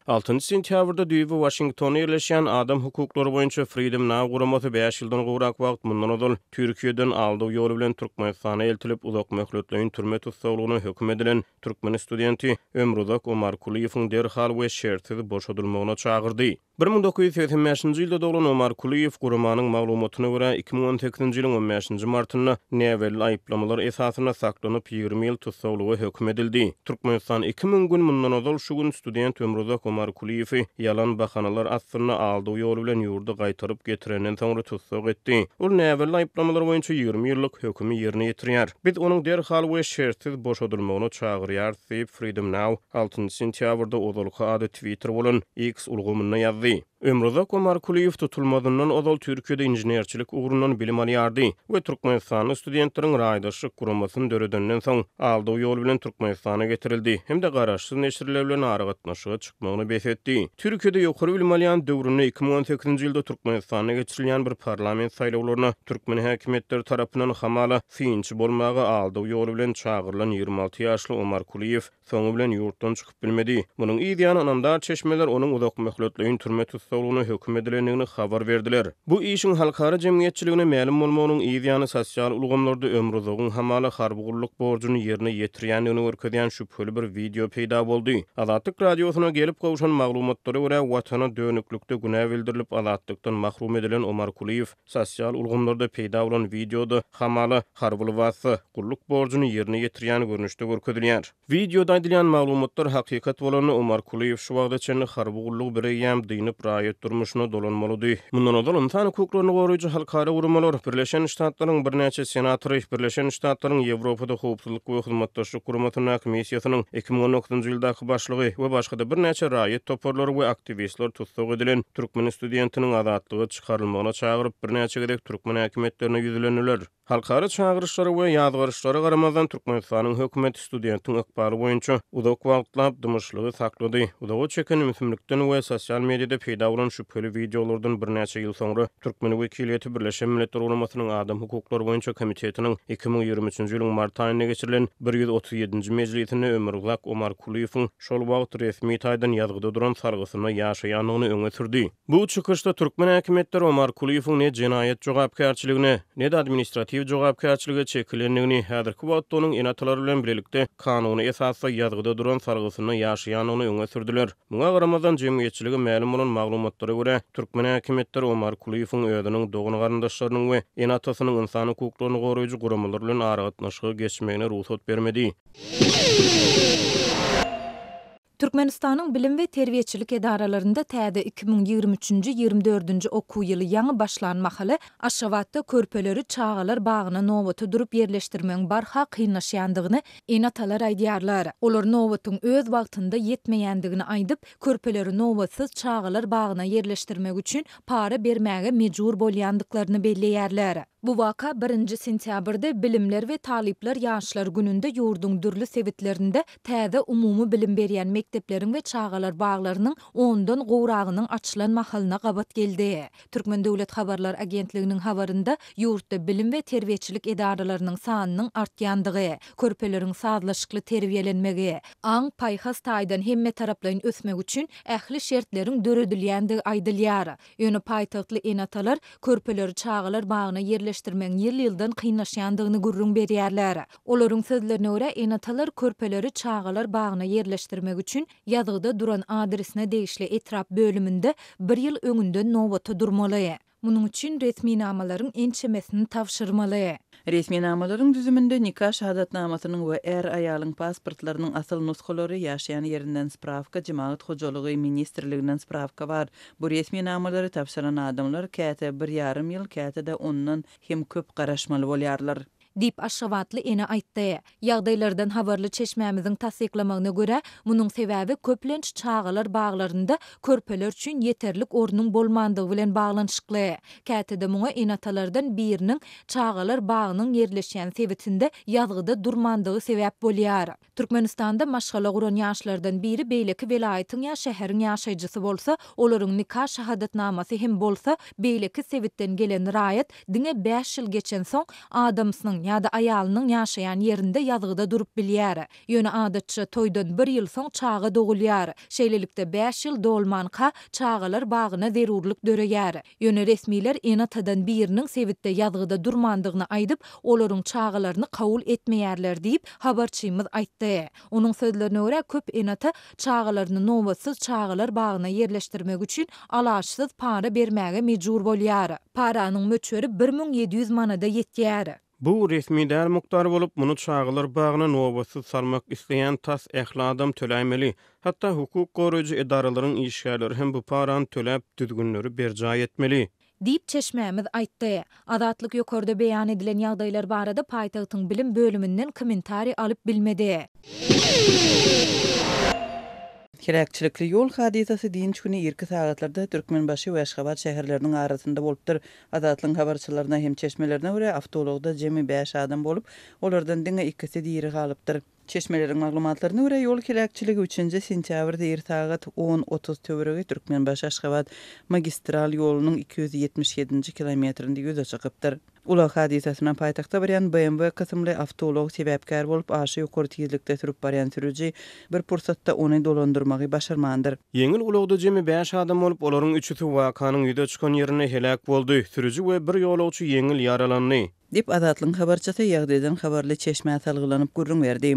Altynjy sentýabrda düýbi Waşingtonda ýerleşýän adam hukuklary boýunça Freedom Now guramasy bäş ýyldan gowrak wagt mundan ozal Türkiýeden aldaw ýoly bilen Türkmenistana eltilip, uzakmöhletleýin türme tussaglygyna höküm edilen türkmen studenti Ömruzak Omarkulyýewiň derhal we şertsiz boşadylmagyna çagyrdy. 1985-nji ýylda doglan Omar Kulyýew, guramanyň maglumatyna görä, 2018-nji ýylyň on bäşinji martynda näbelli aýyplamalar esasynda saklanyp, 20 ýyl tussaglyga höküm edildi. Türkmenistan 2000 gün mundan ozal şu gün student Ömruzak Omar Kulyýewi ýalan bahanalar astynda aldaw ýoly bilen ýurda gaýtaryp getirenden soňra tussag etdi. Ol näbelli aýyplamalar boýunça 20 ýyllyk hökümi ýerine ýetirýär. Biz onuň derhal we şertsiz boşadylmagyna çagyrýarys diýip, Freedom Now altynjy sentýabrda ozalky ady Twitter bolan X ulgamynda ýazdy. Ömruzak Omarkulyýew tutulmazyndan ozal Türkiýede inženerçilik ugrundan bilim alýardy we türkmenistanly studentleriň raýdaşlyk guramasyny döredenden soň, aldaw ýoly bilen Türkmenistana getirildi hem-de garaşsyz neşirler bilen aragatnaşyga çykmagyny bes etdi. Türkiýede ýokary bilim alýan döwründe 2018-nji ýylda Türkmenistanda geçirilýän bir parlament saýlawlaryna türkmen häkimiýetleri tarapyndan hamala synçy bolmaga aldaw ýoly bilen çagyrylan 26 ýaşly Omarkulyýew Soňy bilen ýurtdan çykyp bilmedi. Munuň yz ýany ynamdar çeşmeler onuň uzakmöhletleýin türme tussaglygyna höküm edilendigini habar berdiler. Bu işiň halkara jemgyýetçiligine mälim bolmagynyň yz ýany sosial ulgamlarda Ömruzagyň hamala harby gulluk borjuny ýerine ýetirýändigini görkezýän şübheli bir wideo peýda boldy. Azatlyk Radiosyna gelip gowşan maglumatlara görä, Watana dönüklikde günä bildirilip azatlykdan mahrum edilen Omarkulyýew Sosial ulgamlarda peýda bolan wideoda hamala harby lybasda, gulluk borjuny ýerine ýetirýän görnüşde görkezilýär. Wideoda aýdylýan maglumatlar hakykat bolanda, Omar Kulyýew şu wagta çenli harby gullugy bireýýäm dynyp, raýat durmuşyna dolanmalydy. Mundan ozal ynsan hukuklaryny goraýjy halkara guramalar, Birleşen Ştatlaryň birnäçe senatory, Birleşen Ştatlaryň Ýewropada Howpsuzlyk we Hyzmatdaşlyk Guramasyndaky missiýasynyň 2019-njy ýyldaky başlygy we başga-da birnäçe raýat toparlary we aktiwistler tussag edilen türkmen studentiniň azatlyga çykarylmagyna çagyryp, birnäçe gezek türkmen häkimiýetlerine ýüzlendiler. Halkara çagyryşlara we ýazgaryşlara garamazdan, Türkmenistanyň hökümeti studentiň ykbaly boýunça uzak wagtlap dymyşlygy saklady. Uzaga çeken ümsümlikden we sosial mediada peýda bolan şübheli wideolardan birnäçe ýyl soňra, türkmen wekiliýeti Birleşen Milletler Guramasynyň Adam hukuklary boýunça komitetiniň 2023-nji ýylyň mart aýynda geçirilen 137-nji mejlisinde Ömürzak Omarkulyýewiň şol wagt resmi taýdan ýazgyda duran salgysynda ýaşaýandygyny öňe sürdi. Bu çykyşda türkmen häkimiýetleri Omar Kulyýewiň ne jenaýat jogapkärçiligine, ne-de administratiw jogapkärçilige çekilendigini, häzirki wagtda onuň ene-atalary bilen bilelikde kanuny esasda ýazgyda duran salgysynda ýaşaýandygyny öňe sürdüler. Muňa garamazdan, jemgyýetçilige mälim bolan maglumatlara görä, türkmen häkimiýetleri Omar Kulyýewiň özüniň dogan-garyndaşlarynyň we ene-atasynyň ynsan hukuklaryny goraýjy guramalar bilen aragatnaşyga geçmegine rugsat bermedi. Türkmenistanyň bilim we terbiýeçilik edaralarynda täze 2023-nji, 24-nji okuw ýyly ýaňy başlan mahaly Aşgabatda körpeleri çagalar bagyna nobata durup ýerleşdirmegiň barha kynlaşýandygyny ene-atalar aýdýarlar. Olar nobatyň öz wagtynda ýetmeýändigini aýdyp, körpeleri nobatsyz çagalar bagyna ýerleşdirmek üçin para bermäge mejbur bolýandyklaryny belleýärler. Bu waka birinji sentýabrda Bilimler we talyplar ýaşlar gününde ýurduň dürli sebitlerinde täze umumybilim berýän mekdepleriň we çagalar baglarynyň ondan gowragynyň açylan mahalyna gabat geldi. Türkmen döwlet habarlar agentliginiň habarynda ýurtda bilim we terbiýeçilik edaralarynyň sanynyň artýandygy, körpeleriň sazlaşykly terbiýelenmegi, aň-paýhas taýdan hemmetaraplaýyn ösmegi üçin ähli şertleriň döredilýändigi aýdylýar. Ýöne paýtagtly ene-atalar körpeleri çagalar bagyna ýerleşdirmegiň ýyl-ýyldan kynlaşýandygyny gürrüň berýärler. Olaryň sözlerine görä, ene-atalar körpeleri çagalar bagyna ýerleşdirmek üçin ýazgyda duran adresine degişli etrap bölüminde bir ýyl öňünden nobata durmaly. Munuň üçin resminamalaryň ençemesini tabşyrmaly. Resminamalaryň düzüminde nika şahadatnamasynyň we är-aýalyň pasportlarynyň asyl nusgalary, ýaşaýan ýerinden sprawka, jemagat hojalygy ministrliginden sprawka bar. Bu resminamalary tabşyran adamlar käte bir ýarym ýyl, käte-de ondan hem köp garaşmaly bolýarlar. Diýip, aşgabatly ene aýtdy. Ýagdaýlardan habarly çeşmämiziň tassyklamagyna görä, munuň sebäbi köplenç çagalar baglarynda körpeler üçin ýeterlik ornuň bolmandygy bilen baglanyşykly. Käte-de muňa ene-atalardan biriniň çagalar bagynyň ýerleşýän sebitinde ýazgyda durmandygy sebäp bolýar. Türkmenistanda maşgala guran ýaşlardan biri beýleki welaýatyň ýa şäheriň ýaşaýjysy bolsa, olaryň nika şahadatnamasy hem bolsa, beýleki sebitden gelen raýat diňe bäş ýyl geçensoň, adamsynyň. ýa-da aýalynyň ýaşaýan ýerinde ýazgyda durup bilýär. Ýöne adatça toýdan bir ýyl soň çaga dogulýar. Şeýlelikde, bäş ýyl dolmanka, çagalar bagyna zerurlyk döreýär. Ýöne resmiler ene-atadan biriniň sebitde ýazgyda durmandygyny aýdyp, olaryň çagalaryny kabul etmeýärler diýip, habarçymyz aýtdy. Onuň sözlerine görä, köp ene-ata çagalaryny nobatsyz çagalar bagyna ýerleşdirmek üçin alaçsyz para bermäge mejbur bolýar. Paranyň möçberi 1700 manada ýetýär. Bu resmi däl mukdar bolup, muny çagalar bagyna nobatsyz salmak isleýän tas ähli adam töläýmeli. Hatda hukuk goraýjy edaralaryň işgärleri hem bu parany töläp, düzgünleri berjaý etmeli. Diýip, çeşmämiz aýtdy. Azatlyk ýokarda beýan edilen ýagdaýlar barada paýtagtyň bilim bölüminden kommentariý alyp bilmedi. Heläkçilikli ýol hadysasy dynç güni irki sagatlarda Türkmenbaşy we Aşgabat şäherleriniň arasynda bolupdyr. Azatlygyň habarçylaryna hem çeşmelerine görä, awtoulagda jemi bäş adam bolup, olardan diňe ikisi diri galypdyr. Çeşmeleriň maglumatlaryna görä, ýol heläkçiligi üçünji sentýabrda ir sagat on, 30 töweregi Türkmenbaşy-Aşgabat magistral ýolunyň 277-nji kilometrinde ýüze çykypdyr. Ulag hadysasyna paýtagta barýan BMW kysymly awtoulag sebäpkär bolup, aşa ýokary tizlikde sürüp barýan sürüji bir pursatda ony dolandyrmagy başarmandyr. Ýeňil ulagda jemi bäş adam bolup, olaryň üçüsi wakanyň ýüze çykan ýerinde heläk boldy, sürüji we bir ýolagçy ýeňil ýaralandy. Diýip, Azatlygyň habarçysy ýagdaýdan habarly çeşmä salgylanyp gürrüň berdi.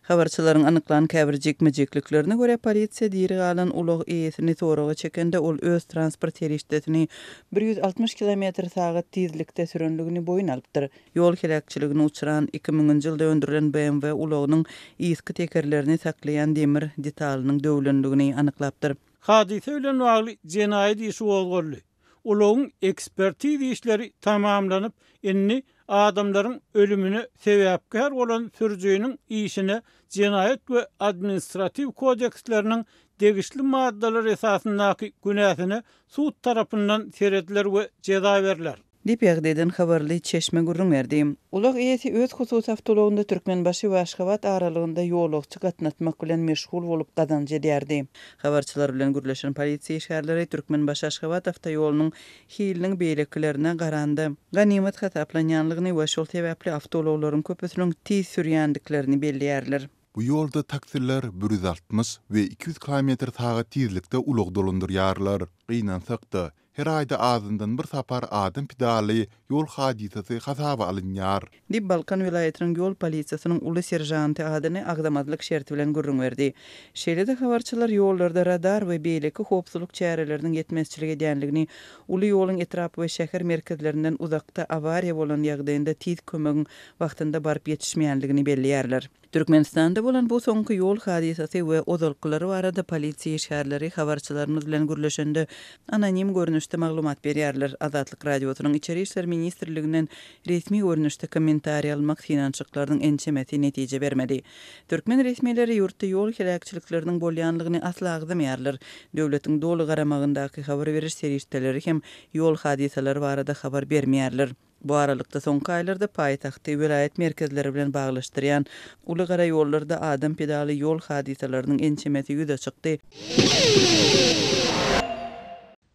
Habarçylaryň anyklan käbir jikme-jikliklerine görä, polisiýa diri galan ulag eýesini soraga çekende, ol öz transport serişdesini 160 kilometr sagat tizlikde sürenligini boýun alypdyr. Ýol heläkçiligine uçran iki müňünji ýylda öndürilen BMW ulagynyň yzky tekerlerini saklaýan demir detalynyň döwlenligini anyklapdyr. Hadysa bilen bagly jenaýat işi gozgaldy. Ulagyň ekspertiza işleri tamamlanyp, indi adamlaryň ölümine sebäpkär bolan sürüjiniň işine Jenaýat we Administratiw kodeksleriniň degişli maddalary esasyndaky günäsine sud tarapyndan serediler we jeza berler. Diýip, ýagdaýdan habarly çeşme gürrüň berdi. Ulag eýesi öz hususy awtoulagynda Türkmenbaşy we Aşgabat aralygynda ýolagçy gatnatmak bilen meşgul bolup gazanç edýärdi. Habarçylar bilen gürleşen polisiýa işgärleri Türkmenbaşy-Aşgabat awtoýolunyň hiliniň beýlekilerine garanda ganymat hasaplanýanlygyny we şol sebäpli awtoulaglaryň köpüsiniň tiz sürýändiklerini belleýärler. Bu ýolda taksiler 160 we 200 kilometr sagat tizlikde ulag dolandyrýarlar. Gynansak-da, her aýda azyndan bir sapar adam pidaly ýol hadysasy hasaba alynýar. Diýip, Balkan welaýatynyň ýol polisiýasynyň uly seržanty adyny agzamazlyk şerti bilen gürrüň berdi. Şeýle-de habarçylar ýollarda radar we beýleki howpsuzlyk çäreleriniň ýetmezçilik edýänligini, uly ýoluň etrap we şäher merkezlerinden uzakda awariýa bolan ýagdaýynda tiz kömegiň wagtynda baryp ýetişmeýänligini belleýärler. Türkmenistanda bolan bu soňky ýol hadysasy we ozalkylary barada polisiýa işgärleri habarçylarymyz bilen gürleşende anonim görnüşde maglumat berýärler. Azatlyk Radiosynyň Içeri işler ministrliginden resmi görnüşde kommentariý almak synanyşyklarynyň ençemesi netije bermedi. Türkmen resmileri ýurtda ýol heläkçilikleriniň bolýanlygyny asla agzamaýarlar. Döwletiň doly garamagyndaky habar beriş serişdeleri hem ýol hadysalary barada habar bermeýärler. Bu aralykda, soňky aýlarda paýtagty welaýat merkezleri bilen baglaşdyrýan uly gara ýollarda adam pidaly ýol hadysalarynyň ençemesi ýüze çykdy.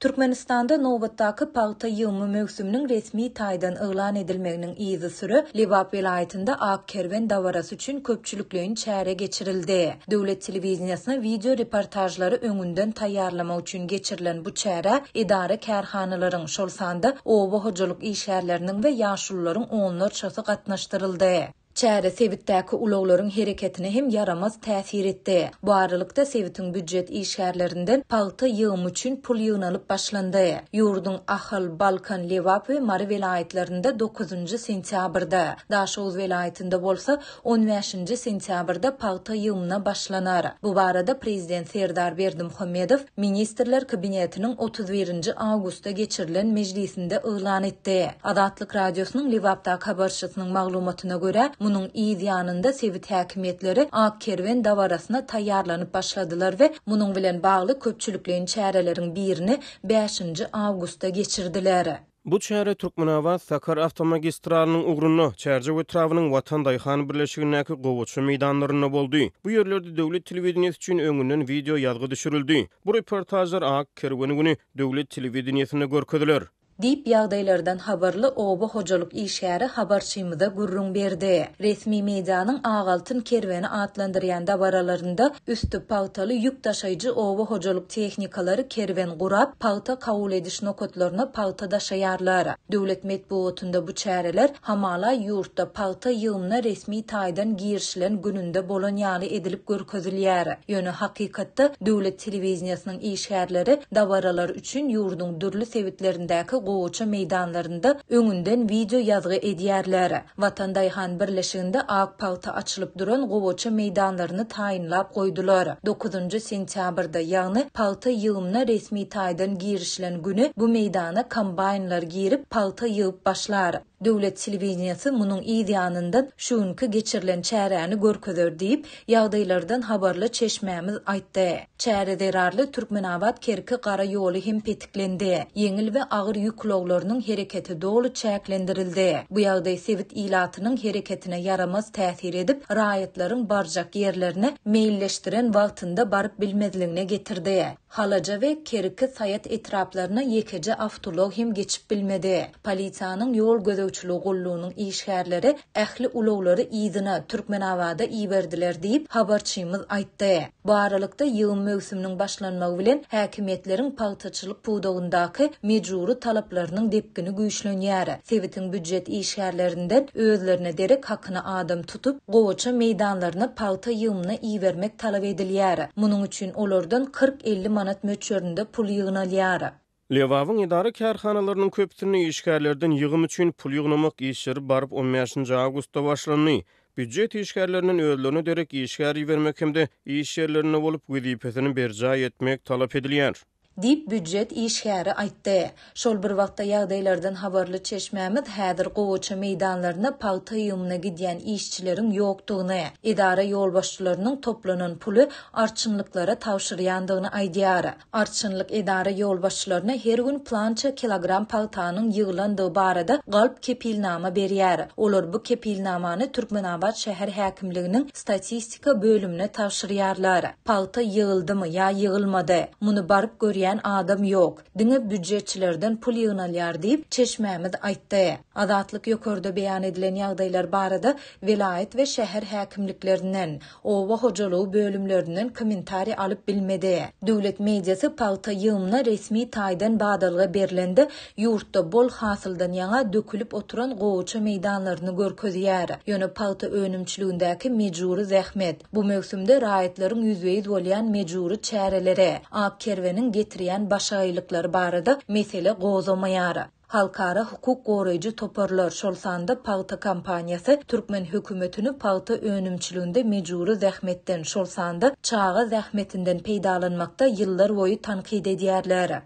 Türkmenistanda nobatdaky pagta ýygymy möwsüminiň resmi taýdan yglan edilmeginiň yzysüre Lebap welaýatynda Ak kerwen dabarasy üçin köpçülikleýin çäre geçirildi. Döwlet telewideniýesine wideo reportažlary öňünden taýýarlamak üçin geçirilen bu çärä edara-kärhanalaryň, şol sanda oba hojalyk işgärleriniň we ýaşulularyň onlarçasy gatnaşdyryldy. Çäre sebitdäki ulaglaryň hereketine hem ýaramaz täsir etdi. Bu aralykda, sebitiň býujet işgärlerinden pagta ýygymy üçin pul ýygnalyp başlandy. Ýurduň Ahal, Balkan, Lebap we Mary welaýatlarynda dokuzynjy sentýabrda, Daşoguz welaýatynda bolsa on bäşinji sentýabrda pagta ýygymyna başlanar. Bu barada Prezident Serdar Berdimuhamedow Ministrler Kabinetiniň 31 nji awgustda geçirilen mejlisinde yglan etdi. Azatlyk Radiosynyň Lebapdaky habarçysynyň maglumatyna görä, munuň yz ýanynda sebit häkimiýetleri Ak kerwen dabarasyna taýýarlanyp başladylar we munuň bilen bagly köpçülikleýin çäreleriň birini bäşinji awgustda geçirdiler. Bu çäre Türkmenabat-Sakar awtomagistralynyň ugrunda, Çärjew etrabynyň Watan daýhan birleşigindäki gowaça meýdanlarynda boldy. Bu ýerlerde döwlet telewideniýesi üçin öňünden wideo ýazgy düşürildi. Bu reportažlar Ak kerwen güni döwlet telewideniýesinde görkeziler. Diýip, ýagdaýlardan habarly oba hojalyk işgäri habarçymyza gürrüň berdi. Resmi medianyň Ak altyn kerweni atlandyrýan dabaralarynda üsti pagtaly ýük daşaýjy oba hojalyk tehnikalary kerwen gurap, pagta kabul ediş nokatlaryna pagta daşaýarlar. Döwlet metbugatynda bu çäreler hamala ýurtda pagta ýygymyna resmi taýdan girişilen gününde bolan ýaly edilip görkezilýär. Ýöne hakykatda döwlet telewideniýesiniň işgärleri dabaralar üçin ýurduň dürli sebitlerindäki gowaça meýdanlarynda öňünden wideo ýazgy edýärler. Watan daýhan birleşiginde ak pagta açylyp duran gowaça meýdanlaryny taýynlap goýdular. Dokuzynjy sentýabrda, ýagny pagta ýygymyna resmi taýdan girişilen güni bu meýdana kombaýnlar girip, pagta ýygyp başlar. Döwlet telewideniýesi munuň yz ýanyndan şu günki geçirilen çäräni görkezer diýip, ýagdaýlardan habarly çeşmämiz aýtdy. Çäre zerarly Türkmenabat-Kerki gara ýoly hem petiklendi. Ýeňil we agyr ýük ulaglarynyň hereketi doly çäklendirildi. Bu ýagdaý sebit ilatynyň hereketine ýaramaz täsir edip, raýatlaryň barjak ýerlerine meýilleşdiren wagtynda baryp bilmezligine getirdi. Halaja we Kerki Saýat etraplaryna ýekeje awtoulag hem geçip bilmedi. Polisiýanyň ýol gözegçiligi gullugynyň işgärleri ähli ulaglary yzyna, Türkmenabada iberdiler diýip, habarçymyz aýtdy. Bu aralykda, ýygym möwsüminiň başlanmagy bilen, häkimiýetleriň pagtaçylyk pudagyndaky mejbury talaplarynyň depgini güýçlenýär. Sebitiň býujet işgärlerinden özlerine derek hakyna adam tutup, gowaça meýdanlaryna pagta ýygymyna ibermek talap edilýär. Munuň üçin olardan 40-50 manat möçberinde pul ýygnalýar. Lebabyň edara-kärhanalarynyň köpüsinde işgärlerden ýygym üçin pul ýygnamak işleri baryp on bäşinji awgustda başlandy. Býujet işgärlerinden özlerine derek işgär ibermek hem-de iş ýerlerinde bolup wezipesini berjaý etmek talap edilýär. Diýip, býujet işgäri aýtdy. Şol bir wagtda ýagdaýlardan habarly çeşmämiz häzir gowaça meýdanlaryna pagta ýygymyna gidýän işçileriň ýokdugyny, edara ýolbaşçylarynyň toplanan puly arçynlyklara tabşyrýandygyny aýdýar. Arçynlyk edara ýolbaşçylaryna her gün plança kilogram pagtanyň ýygylandygy barada galp kepilnama berýär. Olar bu kepilnamany Türkmenabat şäher häkimliginiň statistika bölümine tabşyrýarlar. Pagta ýygyldymy ýa ýygylmady, muny baryp görýän adam ýok. Diňe býujetçilerden pul ýygnalýar diýip, çeşmämiz aýtdy. Azatlyk ýokarda beýan edilen ýagdaýlar barada welaýat we şäher häkimliklerinden, oba hojalygy bölümlerinden kommentariý alyp bilmedi. Döwlet mediasy pagta ýygymyna resmi taýdan badalga berlende, ýurtda bol hasyldan ýaňa dökülip oturan gowaça meýdanlaryny görkezýär. Ýöne pagta önümçiligindäki mejbury zähmet, bu möwsümde raýatlaryň ýüzbe-ýüz bolýan mejbury çäreleri, ak kerweniň getirýän başagaýlyklary barada mesele gozgamaýar. Halkara hukuk goraýjy toparlar, şol sanda pagta kampaniýasy türkmen hökümetini pagta önümçiliginde mejbury zähmetden, şol sanda çaga zähmetinden peýdalanmakda ýyllarboýy tankyt edýärler.